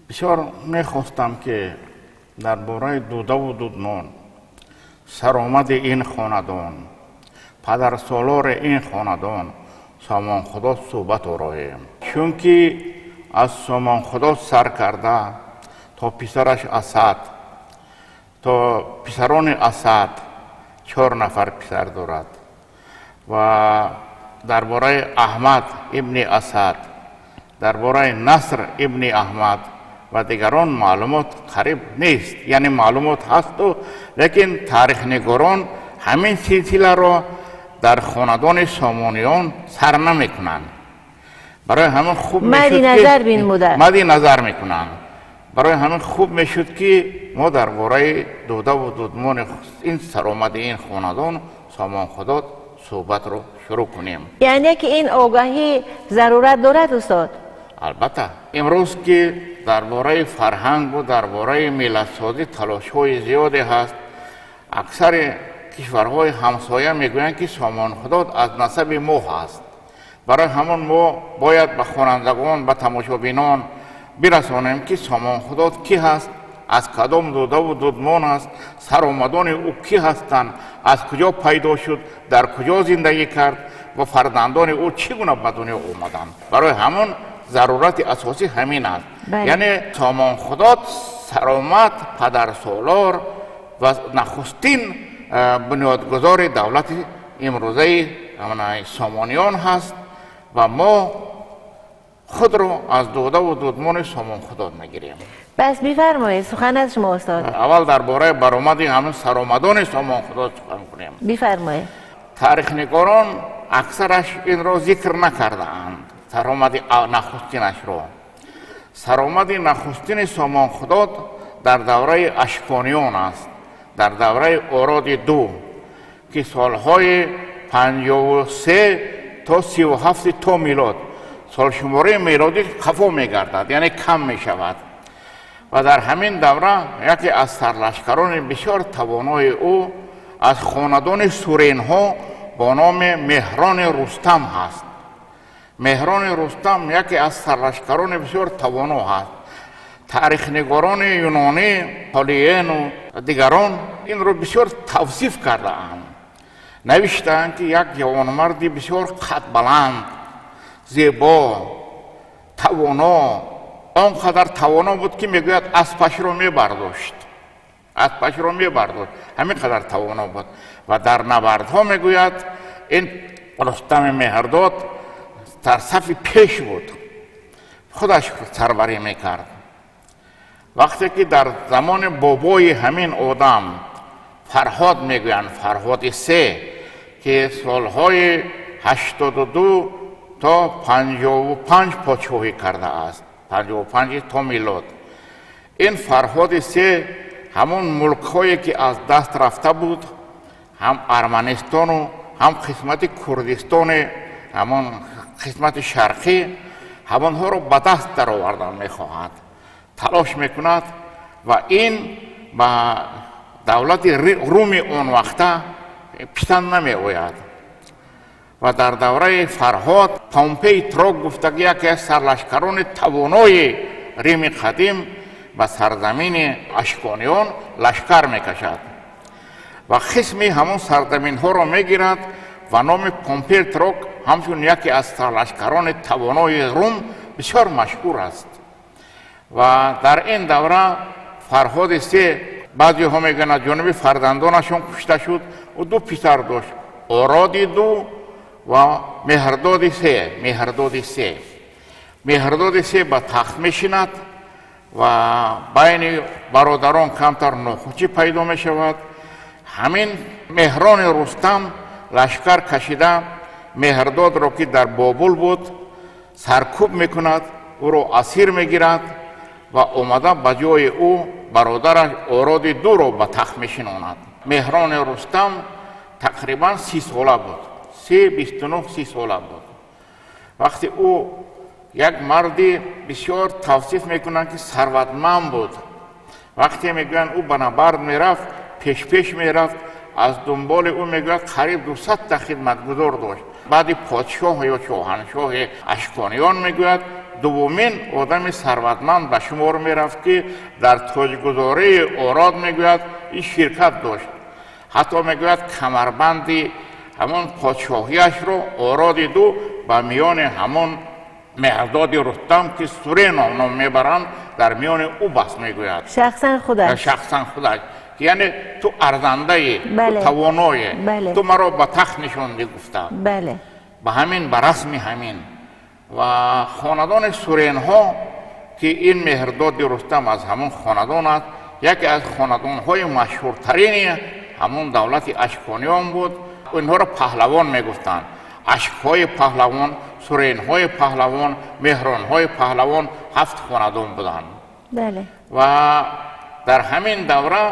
Бисёр мехостам, ки дар бораи дудаву дудмон, саромади ин хонадон, падарсолори ин хонадон Сомонхудо суҳбат ороем, чунки аз Сомонхудо сар карда то писараш Асад, то писарони Асад, 4 нафар писар дорад, ва дар бораи Аҳмад ибни Асад, дар бораи Наср ибни Аҳмад ва дигарон маълумот қариб нест. Яъне маълумот ҳасту, лекин таърихнигорон ҳамин силсиларо дар хонадони Сомониён сар намекунанд. Барои ҳамин хуб мади назар бинмуда. Мади назар мекунанд. Барои ҳамин хуб мешуд, ки мо дар бораи дудаву дудмони ин саромади ин хонадон Сомонхудод суҳбатро шурӯъ кунем. Яъне ки ин огаҳӣ зарурат дорад, устод? Албатта, имрӯз ки дар бораи фарҳангу дар бораи миллатсозӣ талошҳои зиёде ҳаст, аксари кишварҳои ҳамсоя мегӯянд, ки Сомонхудод аз насаби мо ҳаст. Барои ҳамон мо бояд ба хонандагон, ба тамошобинон бирасонем, ки Сомонхудод кӣ ҳаст, аз кадом дудаву дудмон аст, саромадони ӯ кӣ ҳастанд, аз куҷо пайдо шуд, дар куҷо зиндагӣ кард ва фарзандони ӯ чӣ гуна ба дунё омаданд. Барои ҳамон зарурати асосӣ ҳамин аст. Яъне Сомонхудод саромад, падарсолор ва нахустин бунёдгузори давлати имрӯзаи Сомониён ҳаст ва мо худро аз дудаву дудмони Сомонхудод мегирем. Пас бифармоед, сухан аз шумо, устод. Аввал дар бораи баромади ҳамин саромадони Сомонхудод сухан кунем. Бифармоед. Таърихнигорон аксараш инро зикр накардаанд, саромади нахустинашро. Саромади нахустини Сомонхудод дар давраи Ашкониён аст, дар давраи Ороди ду, ки солҳои 53 то 37 то милод, солшумораи мелодӣ қафо мегардад, яъне кам мешавад. Ва дар ҳамин давра яке аз сарлашкарони бисёр тавонои ӯ аз хонадони суренҳо бо номи Меҳрони Рустам ҳаст. Меҳрони Рустам яке аз сарлашкарони бисёр тавоно ҳаст. Таърихнигорони юнонӣ, Полиену дигарон инро бисёр тавсиф кардаанд. Навиштаанд, ки як ҷавонмарди бисёр қадбаланд, зебо, тавоно, он қадар тавоно буд, ки мегӯяд, аспашро мебардошт, аспашро мебардошт, ҳамин қадар тавоно буд. Ва дар набардҳо, мегӯяд, ин Рустами Меҳрдод дар сафи пеш буд, худаш сарварӣ мекард. Вақте ки дар замони бобои ҳамин одам Фарҳод мегӯянд, Фарҳоди се, ки солҳои 82 то 55 подшоҳӣ кардааст, 55 то милод, ин Фарҳоди се ҳамон мулкҳое, ки аз даст рафта буд, ҳам Арманистону ҳам қисмати Курдистони, ҳамон қисмати шарқӣ, ҳамонҳоро ба даст даровардан мехоҳад, талош мекунад ва ин ба давлати Руми он вақта писанд намеояд. Ва дар давраи Фарҳод Помпеи Трок гуфтаги яке аз сарлашкарони тавонои Рими қадим ба сарзамини Ашкониён лашкар мекашад ва қисми ҳамон сарзаминҳоро мегирад ва номи Помпей Трок ҳамчун яке аз сарлашкарони тавонои Рум бисёр машҳур аст. Ва дар ин давра Фарҳоди се, баъзеҳо мегӯянд, аз ҷониби фарзандонашон кушта шуд. Ӯ ду писар дошт: Ороди ду ва Меҳрдоди се. Меҳрдоди се, Меҳрдоди се ба тахт мешинад ва байни бародарон камтар нохушӣ пайдо мешавад. Ҳамин Меҳрони Рустам лашкар кашида, Меҳрдодро, ки дар Бобул буд, саркӯб мекунад, ӯро асир мегирад ва омада ба ҷои ӯ бародараш Ороди дуро ба тахт мешинонад. Меҳрони Рустам тақрибан 30 сола буд, се, 29, 30 сола буд. Вақте ӯ як марди бисёр тавсиф мекунанд, ки сарватманд буд. Вақте мегӯянд, ӯ ба набард мерафт, пешпеш мерафт, аз дунболи ӯ, мегӯяд, қариб 200-та хидматгузор дошт. Баъди подшоҳ ё шоҳаншоҳи Ашкониён, мегӯяд, дуввумин одами сарватманд ба шумор мерафт, ки дар тоҷгузории Ород, мегӯяд, ин ширкат дошт. Ҳатто, мегӯяд, камарбанди ҳамон подшоҳиашро Ороди ду ба миёни ҳамон Меҳрдоди Рустам, ки Сурено ном мебаранд, дар миёни ӯ баст, мегӯяд. Шахсан худаш. Шахсан худаш, яъне ту арзандаӣ, ту тавоное, ту маро ба тахт нишондӣ, гуфта. Ба ҳамин, ба расми ҳамин. Ва хонадони Суренҳо, ки ин Меҳрдоди Рустам аз ҳамон хонадон аст, яке аз хонадонҳои машҳуртарини ҳамон давлати Ашкониён буд. Инҳоро паҳлавон мегуфтанд: ашкҳои паҳлавон, суренҳои паҳлавон, меҳронҳои паҳлавон. Ҳафт хонадон буданд. Ва дар ҳамин давра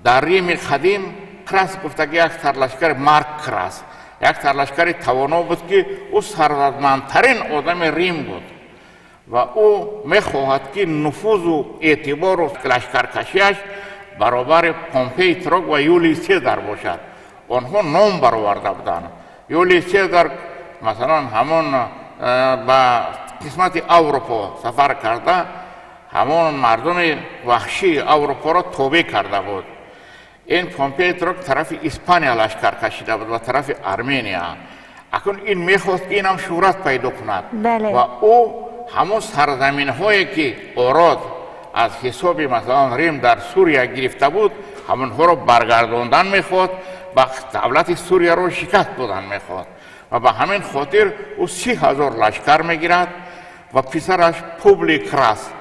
дар Рими қадим Крас гуфтаги як сарлашкари, Марк Крас, як сарлашкари тавоно буд, ки ӯ сарватмандтарин одами Рим буд ва ӯ мехоҳад, ки нуфузу эътибору лашкаркашиаш баробари Помпеи Трок ва Юлий Сезар бошад. Онҳо ном бароварда буданд. Юлий Сезар, масалан, ҳамон ба қисмати Аврупо сафар карда, ҳамон мардуми ваҳшии Аврупоро тобеъ карда буд. Ин Помпеи Трок тарафи Испания лашкар кашида буд ва тарафи Армения. Акнун ин мехост, ки инам шӯҳрат пайдо кунад. Ва ӯ ҳамон сарзаминҳое, ки Ород аз ҳисоби, масалан, Рим дар Сурия гирифта буд, ҳамонҳоро баргардондан мехоҳад ва давлати Сурияро шикаст додан мехоҳад. Ва ба ҳамин хотир ӯ 30 000 лашкар мегирад ва писараш Публи Крас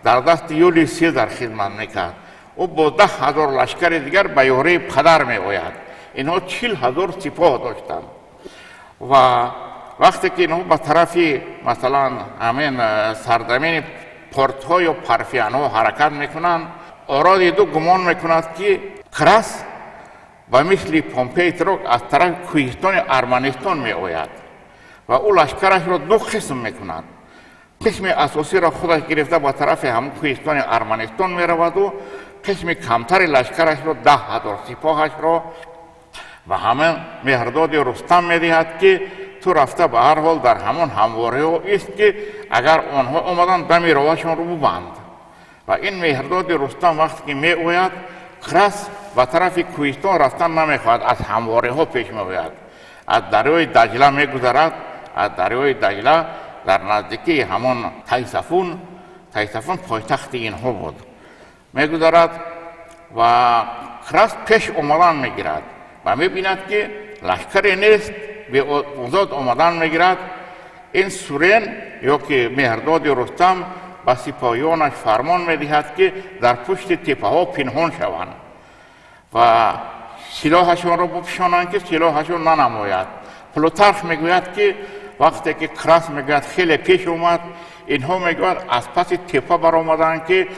дар дасти Юлий Сезар хидмат мекард. Ӯ бо 10 000 лашкари дигар ба ёрии падар меояд. Инҳо 40 000 сипоҳ доштанд. Ва вақте ки инҳо ба тарафи, масалан, ҳамин сарзамини портҳо ё парфианҳо ҳаракат мекунанд, Ороди ду гумон мекунад, ки Крас ба мисли Помпеи Трок аз тарафи кӯҳистони Арманистон меояд ва ӯ лашкарашро ду қисм мекунад. Қисми асосиро худаш гирифта ба тарафи ҳамон кӯҳистони Арманистон мераваду қисми камтари лашкарашро, 10 000 сипоҳашро, ба ҳамин Меҳрдоди Рустам медиҳад, ки ту рафта ба ҳар ҳол дар ҳамон ҳамвориҳо ист, ки агар онҳо омаданд, дами роҳашонро бубанд. Ва ин Меҳрдоди Рустам вақте ки меояд, Крас ба тарафи кӯҳистон рафтан намехоҳад, аз ҳамвориҳо пеш меояд, аз дарёи Даҷла мегузарад. Аз дарёи Даҷла дар наздикии ҳамон Тайсафун, Тайсафун пойтахти инҳо буд, мегузарад ва Крас пеш омадан мегирад ва мебинад, ки лашкаре нест, беозод омадан мегирад. Ин Сурен ё ки Меҳрдоди Рустам ба сипоҳиёнаш фармон медиҳад, ки дар пушти теппаҳо пинҳон шаванд ва силоҳашонро бупӯшонанд, ки силоҳашон нанамояд. Плутарх мегӯяд, ки вақте ки Крас, мегӯяд, хеле пеш омад, инҳо, мегӯяд, аз паси теппа баромаданд, ки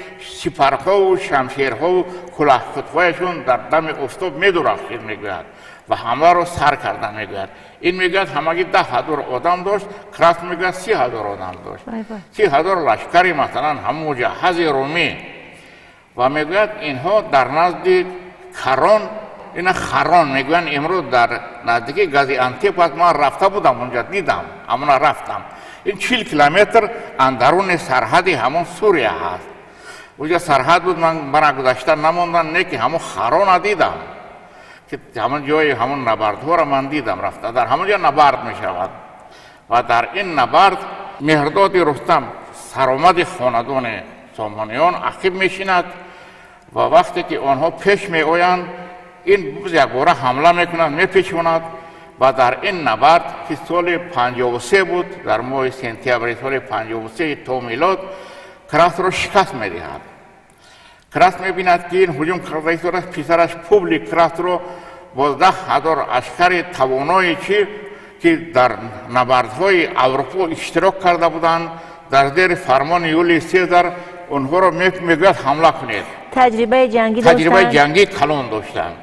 сипарҳову шамшерҳову кулоҳхудҳояшон дар дами офтоб медурахшид, мегӯяд, ва ҳамларо сар карда, мегӯяд. Ин, мегӯяд, ҳамагӣ 10 000 одам дошт, Крас, мегӯяд, 30 000 одам дошт, 30 000 лашкари, масалан, ҳамон муҷаҳҳази румӣ. Ва мегӯяд, инҳо дар назди Карон, ина Харон мегӯянд, имрӯз дар наздики Газиантеп аст. Ман рафта будам онҷа, дидам ҳамона, рафтам. Ин 40 километр андаруни сарҳади ҳамон Сурия ҳаст. Уҷа сарҳад буд, ман мара гузашта намондам, не ки ҳамон Харона дидам, ки ҳамон ҷои ҳамон набардҳоро ман дидам рафта. Дар ҳамон ҷо набард мешавад ва дар ин набард Меҳрдоди Рустам, саромади хонадони Сомониён, ақиб мешинад ва вақте ки онҳо пеш меоянд, ин буз якбора ҳамла мекунад, мепечонад. Ва дар ин набард, ки соли 53 буд, дар моҳи сентябри соли 53 то милод, Красро шикаст медиҳад. Крас мебинад, ки ин ҳуҷум карда истодааст. Писараш Публи Красро бо 10 000 ашкари тавоное чӣ, ки дар набардҳои Аврупо иштирок карда буданд, дар зери фармони Юлий Сезар, онҳоро мегӯяд, ҳамла кунед. Таҷрибаи ҷангӣ. Таҷрибаи ҷангӣ калон доштанд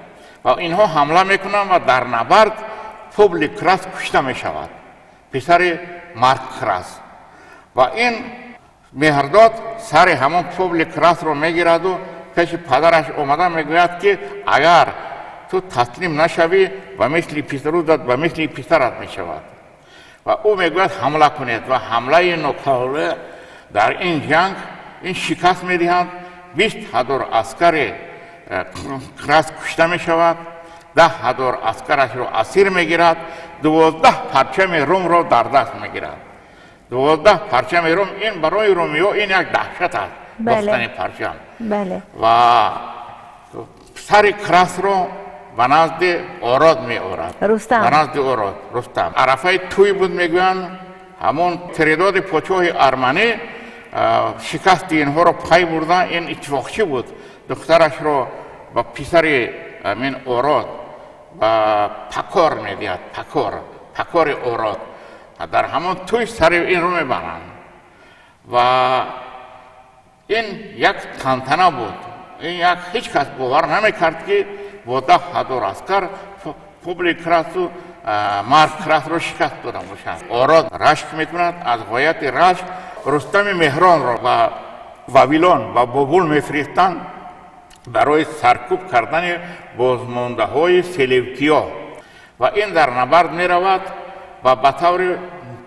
ва инҳо ҳамла мекунанд ва дар набард Публи Крас кушта мешавад, писари Марк Крас. Ва ин Меҳрдод сари ҳамон Публи Красро мегираду пеши падараш омада мегӯяд, ки агар ту таслим нашавӣ, ба мисли писарудат, ба мисли писарат мешавад. Ва ӯ мегӯяд ҳамла кунед ва ҳамлаи ноколе дар ин ҷанг ин шикаст медиҳанд. 20 000 аскари Крас кушта мешавад, 10 000 аскарашро асир мегирад, 12 парчами Румро дар даст мегирад. 12 парчами Рум ин барои румиҳо ин як даҳшат аст, доштани парчам. Ва сари Красро ба назди Ород меорад. Рустам. Ба назди Ород, Рустам. Арафаи тӯй буд, мегӯянд, ҳамон Тиридоди подшоҳи арманӣ шикасти инҳоро пай бурда, ин иттифоқчӣ буд, духтарашро ба писари амин Ород, ба Пакор медиҳад. Пакор, Пакори Ород. Дар ҳамон тӯй сари инро мебаранд ва ин як тантана буд. Ин як ҳеҷ кас бовар намекард, ки бо 10 000 аскар Публий Красу Марк Красро шикаст дода бошад. Ород рашк мекунад, аз ғояти рашк Рустами Меҳронро ба Вавилон ва Бобул мефиристанд барои саркӯб кардани бозмондаҳои селевкиё. Ва ин дар набард меравад ва ба таври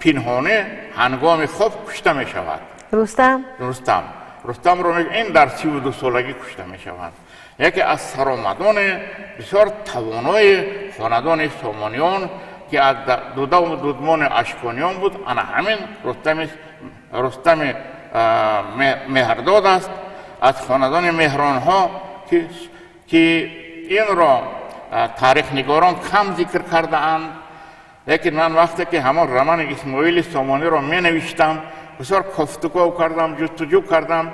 пинҳонӣ ҳангоми хоб кушта мешавад. Рустам. Рустам. Рустамро ин дар 32 солагӣ кушта мешавад. Яке аз саромадони бисёр тавонои хонадони Сомониён, ки аз дудаву дудмони Ашкониён буд, ана ҳамин Рустами Меҳрдод аст, аз хонадони Меҳронҳо, ки инро таърихнигорон кам зикр кардаанд. Лекин ман вақте ки ҳамон романи Исмоили Сомониро менавиштам, бисёр кофтуков кардам, ҷустуҷӯ кардам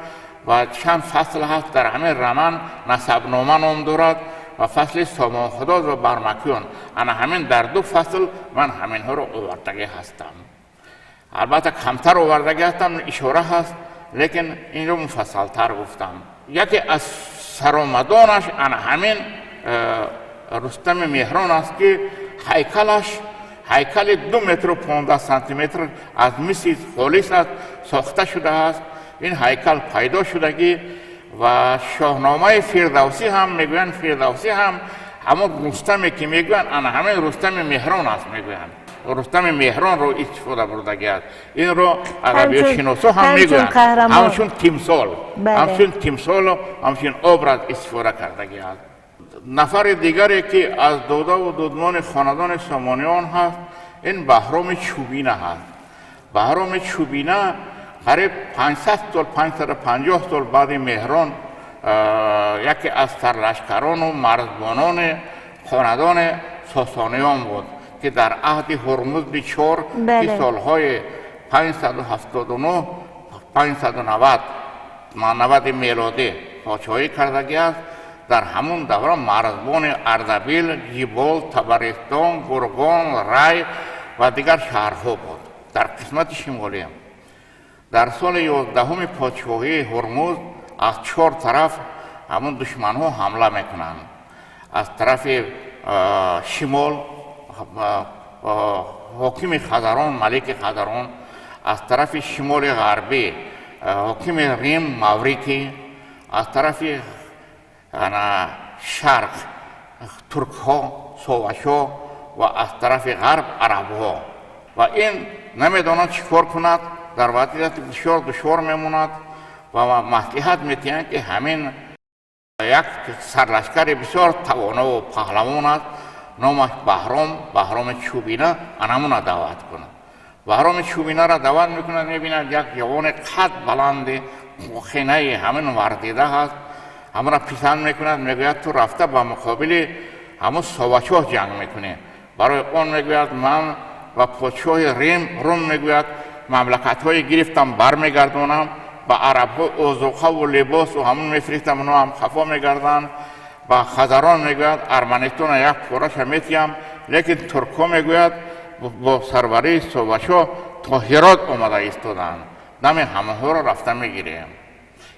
ва чанд фасл ҳаст дар ҳамин роман, Насабнома ном дорад, ва фасли Сомонхудод ва Бармакиён. Ана ҳамин дар ду фасл ман ҳаминҳоро овардагӣ ҳастам. Албатта, камтар овардагӣ ҳастам, ишора ҳаст, лекин инро муфассалтар гуфтам. Яке аз саромадонаш ана ҳамин Рустами Меҳрон аст, ки ҳайкалаш ҳайкали 2 метру 15 сантиметр аз миси холис аст, сохта шудааст. Ин ҳайкал пайдо шудагӣ ва Шоҳномаи Фирдавсӣ ҳам мегӯянд, Фирдавсӣ ҳам ҳамон Рустаме ки мегӯянд, ана ҳамин Рустами Меҳрон аст мегӯянд. Рустами Меҳронро истифода бурдагӣ аст. Инро адабиётшиносо ҳам мегӯянд, ҳамчун тимсол, ҳамчун тимсолу ҳамчун образ истифода кардагӣ аст. Нафари дигаре, ки аз додаву дудмони хонадони Сомониён ҳаст, ин Баҳроми Чӯбина ҳаст. Баҳроми Чӯбина қариб 500 сол, 550 сол баъди Меҳрон яке аз сарлашкарону марзбонони хонадони Сосониён буд, ки дар аҳди Ҳурмузди Чор, ки солҳои 579, 590 90 мелодӣ подшоҳӣ кардагӣ аст, дар ҳамун давра марзбони Ардабил, Ҷибол, Табаристон, Гургон, Рай ва дигар шаҳрҳо буд дар қисмати шимолӣ. Дар соли 11-уми подшоҳии Ҳурмуз аз чор тараф ҳамун душманҳо ҳамла мекунанд. Аз тарафи шимол ҳокими хазарон, малики хазарон, аз тарафи шимоли ғарбӣ ҳокими Рим Маврикӣ, аз тарафи шарқ туркҳо, совашо, ва аз тарафи ғарб арабҳо. Ва ин намедонад чӣ кор кунад, дар вазъияти бисёр душвор мемонад ва маслиҳат медиҳанд, ки ҳамин як сарлашкари бисёр тавонову паҳлавон аст, номаш Баҳром, Баҳроми Чӯбина, анамуна даъват кунад. Баҳроми Чӯбинаро даъват мекунад. Мебинад, як ҷавони қад баланди хинаи ҳамин варзида ҳаст, ҳамонро писанд мекунад. Мегӯяд, ту рафта ба муқобили ҳамун совачоҳ ҷанг мекунӣ. Барои он, мегӯяд, ман ба подшоҳи Рим, Рум, мегӯяд, мамлакатҳое гирифтам, бармегардонам, ба арабҳо озуқаву либосу ҳамун мефиристам, оно ҳам хафо мегарданд. Ба хазарон, мегӯяд, Арманистона як пораша метиҳам, лекин туркҳо, мегӯяд, бо сарварии совашо то Ҳирот омада истоданд, дами ҳамаҳоро рафта мегирем.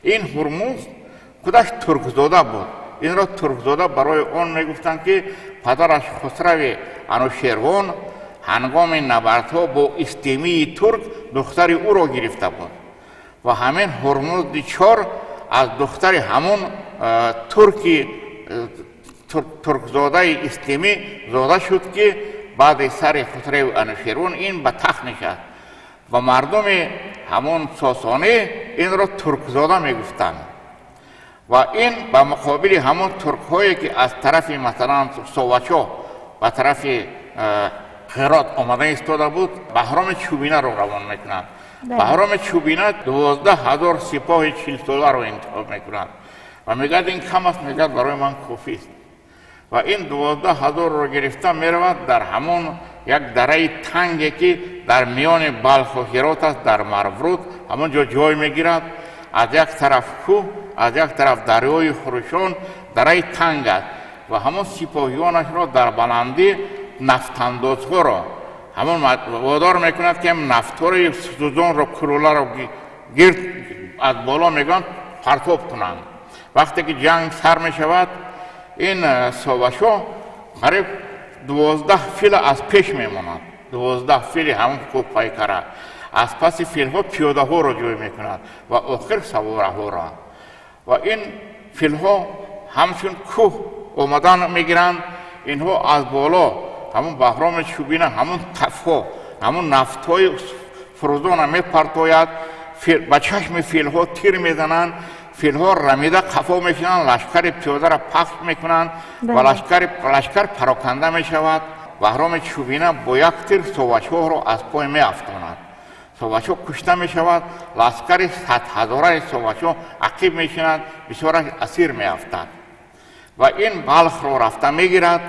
Ин Ҳурмуз худаш туркзода буд. Инро туркзода барои он мегуфтанд, ки падараш Хусрави Анушервон ҳангоми набардҳо бо Истемии турк духтари ӯро гирифта буд ва ҳамин Ҳурмузди Чор аз духтари ҳамун турки туркзодаи Истемӣ зода шуд, ки баъди сари Хусрави Анушервон ин ба тахт нишаст ва мардуми ҳамон Сосонӣ инро туркзода мегуфтанд ва ин ба муқобили ҳамон туркҳое, ки аз тарафи, масалан, Совачо ба тарафи Ҳирот омада истода буд, Баҳроми Чӯбинаро равон мекунад. Баҳроми Чӯбина 12 000 сипоҳи 40-соларо интихоб мекунад ва мегӯяд, ин кам аст, мегӯяд, барои ман кофист. Ва ин 12 000-ро гирифта меравад, дар ҳамон як дараи танге, ки дар миёни Балху Ҳирот аст, дар Марвруд, ҳамон ҷо ҷой мегирад. Аз як тараф кӯҳ, аз як тараф дарёи хурӯшон, дараи танг аст. Ва ҳамон сипоҳиёнашро дар баландӣ нафтандозҳоро ҳамон водор мекунад, ки нафтҳои сӯзонро, кулуларо гирд аз боло мегӯянд партоб кунанд. Вақте ки ҷанг сар мешавад, ин Совашо қариб 12 фила аз пеш мемонад, 12 фили ҳамон кӯҳпайкара. Аз паси филҳо пиёдаҳоро ҷой мекунад ва охир савораҳоро. Ва ин филҳо ҳамчун кӯҳ омадан мегиранд. Инҳо аз боло ҳамон Баҳроми Чӯбина ҳамон тафҳо, ҳамон нафтҳои фурӯзона мепартояд, ба чашми филҳо тир мезананд, филҳо рамида қафо мешинанд, лашкари пиёдаро пахш мекунанд ва лашкар пароканда мешавад. Баҳроми Чӯбина бо як тир Совачоҳро аз пой меафтонад, Совачоҳ кушта мешавад, лашкари садҳазораи Совачоҳ ақиб мешинад, бисёраш асир меафтад. Ва ин Балхро рафта мегирад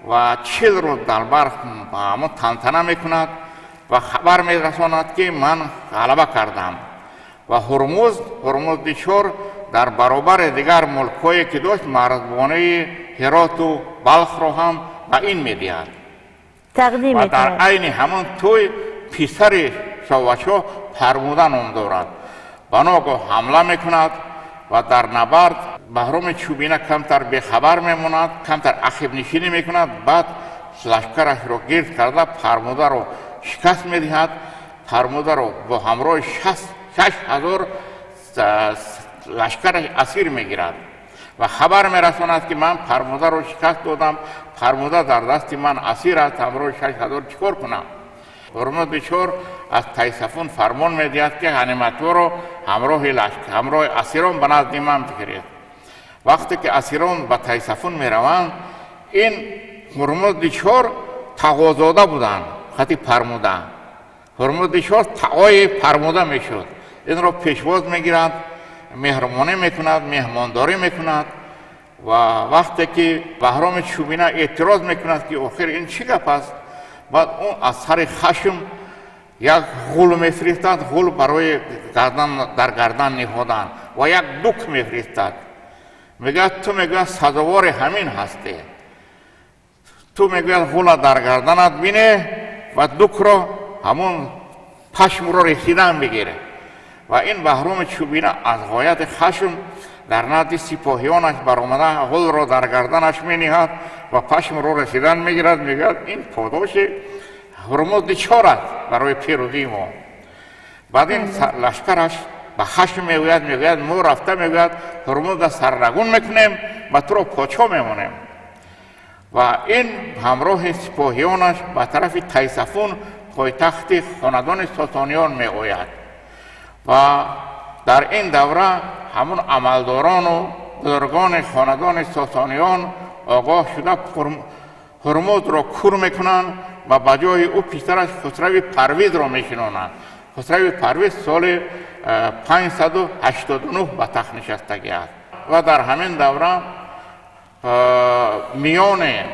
ва 40 рӯз дар Балх ҳамон тантана мекунад ва хабар мерасонад, ки ман ғалаба кардам. Ва Ҳурмузди Чор дар баробари дигар мулкҳое, ки дошт, марзбонаи Ҳироту Балхро ҳам ба ин медиҳад. Тақдим. Ва дар айни ҳамон тӯй писари Совачоҳ Пармуда ном дорад, ба ногоҳ ҳамла мекунад ва дар набард Баҳроми Чӯбина камтар бехабар мемонад, камтар ақибнишинӣ мекунад, баъд лашкарашро гирд карда Пармударо шикаст медиҳад. Пармударо бо ҳамроҳи 6000 лашкараш асир мегирад ва хабар мерасонад, ки ман Пармударо шикаст додам, Пармуда дар дасти ман асир аст, ҳамроҳи 6000, чӣ кор кунам? Ҳурмузди Чор аз Тайсафун фармон медиҳад, ки ғаниматҳоро ҳамроҳи асирон ба назди ман бигиред. Вақте ки асирон ба Тайсафун мераванд, ин Ҳурмузди Чор тағозода буданд хати Пармуда. Ҳурмузди Чор тағои Пармуда мешуд. Инро пешвоз мегирад, меҳрубонӣ мекунад, меҳмондорӣ мекунад. Ва вақте ки Баҳроми Чӯбина эътироз мекунад, ки охир ин чӣ гап аст, баъд ӯ аз сари хашм як ғул мефиристад, ғул барои гардан дар гардан ниҳодан, ва як дук мефиристад. Мегӯяд, ту, мегӯяд, сазовори ҳамин ҳастӣ. Ту, мегӯяд, ғула дар гарданат бине ва дукро, ҳамон пашмро рехидан бигир. Ва ин Баҳроми Чӯбина аз ғояти хашм дар назди сипоҳиёнаш баромада, ғулро дар гарданаш мениҳад ва пашмро расидан мегирад. Мегӯяд, ин подоши Ҳурмузди Чор аст барои пирӯзии мо. Баъд ин лашкараш ба хашм мегӯяд, мегӯяд, мо рафта, мегӯяд, Ҳурмузда сарнагун мекунем ва туро подшоҳ мемонем. Ва ин ҳамроҳи сипоҳиёнаш ба тарафи Тайсафун, пойтахти хонадони Сосониён, меояд. Ва дар ин давра ҳамун амалдорону бузургони хонадони Сосониён огоҳ шуда, Ҳурмузро кур мекунанд ва ба ҷои ӯ писараш Хусрави Парвизро мешинонанд. Хусрави Парвиз соли 589 ба тахт нишастагӣ аст. Ва дар ҳамин давра миёни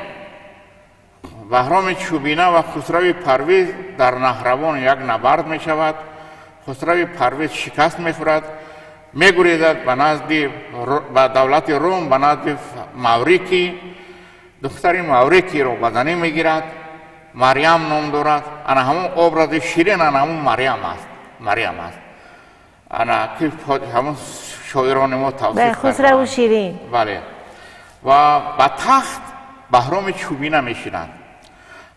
Баҳроми Чӯбина ва Хусрави Парвиз дар Наҳравон як набард мешавад. Хусрави Парвиз шикаст мехӯрад, мегурезад ба назди ба давлати Рум, ба назди Маврикӣ. Духтари Маврикиро ба занӣ мегирад, Марьям ном дорад. Ана ҳамон образи Ширин, ана ҳамон Марьям аст, Марьям аст, ана ки ҳамон шоирони мо тавсиф. Хусраву Ширин. Бале. Ва ба тахт Баҳроми Чӯбина мешинад.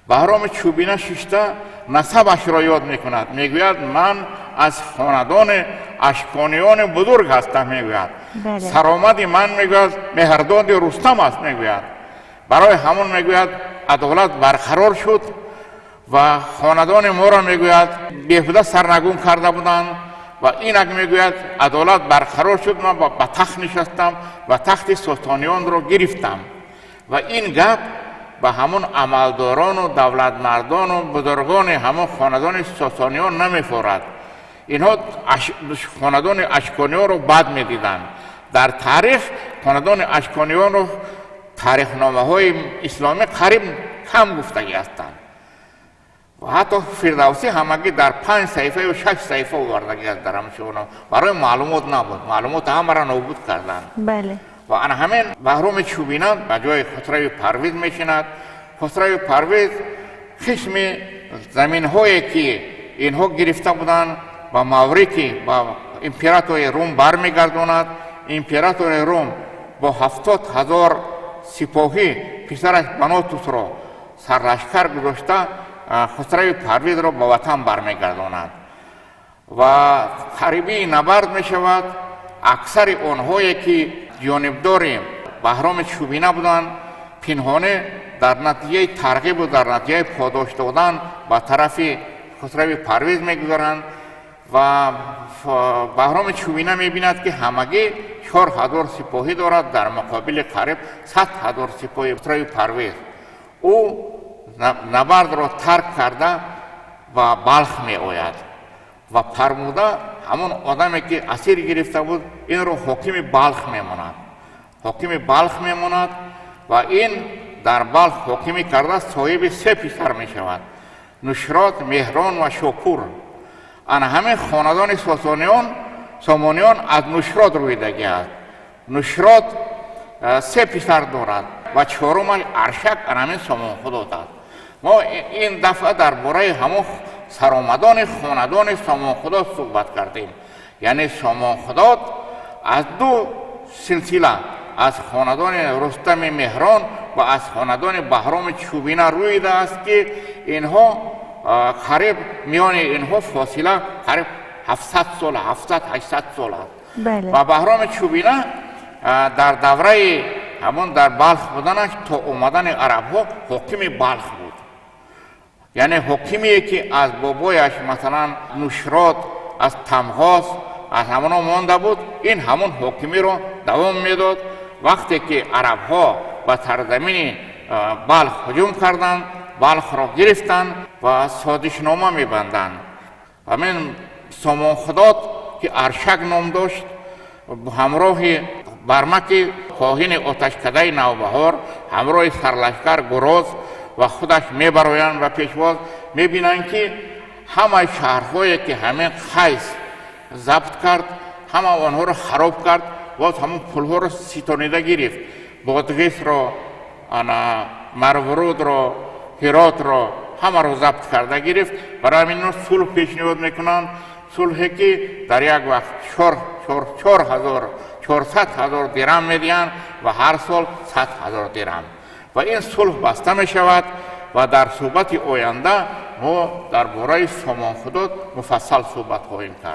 Баҳроми Чӯбина шишта насабашро ёд мекунад, мегӯяд, ман аз хонадони Ашкониёни бузург ҳастам, мегӯяд, саромади ман, мегӯяд, Меҳрдоди Рустам аст, мегӯяд. Барои ҳамон мегӯяд адолат барқарор шуд ва хонадони моро мегӯяд беҳуда сарнагун карда буданд ва инак мегӯяд адолат барқарор шуд, ман ба тахт нишастам ва тахти сосониёнро гирифтам. Ва ин гап ба ҳамон амалдорону давлатмардону бузургони ҳамон хонадони сосониён намефорад. Инҳо хонадони ашкониёнро бад медиданд. Дар таърих хонадони ашкониёнро таърихномаҳои исломӣ қариб кам гуфтагӣ ҳастанд ва ҳатто Фирдавсӣ ҳамагӣ дар 5 саҳифа ё 6 саҳифа овардагӣ аст дар ҳамшуно. Барои маълумот набуд, маълумот ҳамаро нобуд карданд. Бале. Ва ана ҳамин Баҳроми Чӯбина ба ҷои Хусрави Парвиз мешинад. Хусрави Парвиз қисми заминҳое ки инҳо гирифта буданд ба маврики ба императори Рум бармегардонад. Императори Рум бо 70 000 сипоҳӣ писараш Банотусро сарлашкар гузошта Хусрави Парвизро ба ватан бармегардонад ва қарибии набард мешавад. Аксари онҳое ки ҷонибдори Баҳроми Чӯбина буданд, пинҳонӣ дар натиҷаи тарғибу дар натиҷаи подош додан ба тарафи Хусрави Парвиз мегузаранд ва Баҳроми Чӯбина мебинад, ки ҳамагӣ 4000 сипоҳӣ дорад дар муқобили қариб 100 000 сипоҳи Хусрави Парвиз. Ӯ набардро тарк карда ба Балх меояд ва фармуда ҳамон одаме ки асир гирифта буд, инро ҳокими Балх мемонад. Ҳокими Балх мемонад ва ин дар Балх ҳокимӣ карда соҳиби се писар мешавад: Нушрод, Меҳрон ва Шопур. Ана ҳамин хонадони сосониён, Сомониён аз Нушрод рӯидагӣ аст. Нушрод се писар дорад ва чорумаш Аршак, ана ҳамин Сомонхудот аст. Мо ин дафъа дар бораи ҳамон саромадони хонадони Сомонхудот суҳбат кардем. Яъне Сомонхудот аз ду силсила, аз хонадони Рустами Меҳрон ва аз хонадони Баҳроми Чӯбина рӯидааст, ки инҳо қариб миёни инҳо фосила қариб 700 сол, 700, 800 сол аст. Ва Баҳроми Чӯбина дар давраи ҳамон дар Балх буданаш то омадани арабҳо ҳокими Балх буд. Яъне ҳокимие ки аз бобояш, масалан, Нушрод, аз Тамғоз, аз ҳамоно монда буд, ин ҳамон ҳокимиро давом медод. Вақте ки арабҳо ба сарзамини Балх ҳуҷум карданд, Балхро гирифтанд ва созишнома мебанданд. Ҳамин Сомонхудот, ки Аршак ном дошт, ҳамроҳи Бармаки коҳини оташкадаи Навбаҳор, ҳамроҳи сарлашкар Гуроз ва худаш мебароянд ва пешвоз мебинанд, ки ҳамаи шаҳрҳое ки ҳамин Қайс забт кард, ҳама онҳоро хароб кард, боз ҳамон пулҳоро ситонида гирифт. Бодғисро, ана Марврудро, Ҳиротро, ҳамаро забт карда гирифт. Барои ҳамин сулҳ пешниҳод мекунанд, сулҳе ки дар як вақт 4000, 400 000 дирам медиҳанд ва ҳар сол 100 000 дирам. Ва ин сулҳ баста мешавад. Ва дар суҳбати оянда мо дар бораи Сомонхудот муфассал суҳбат хоҳем кард.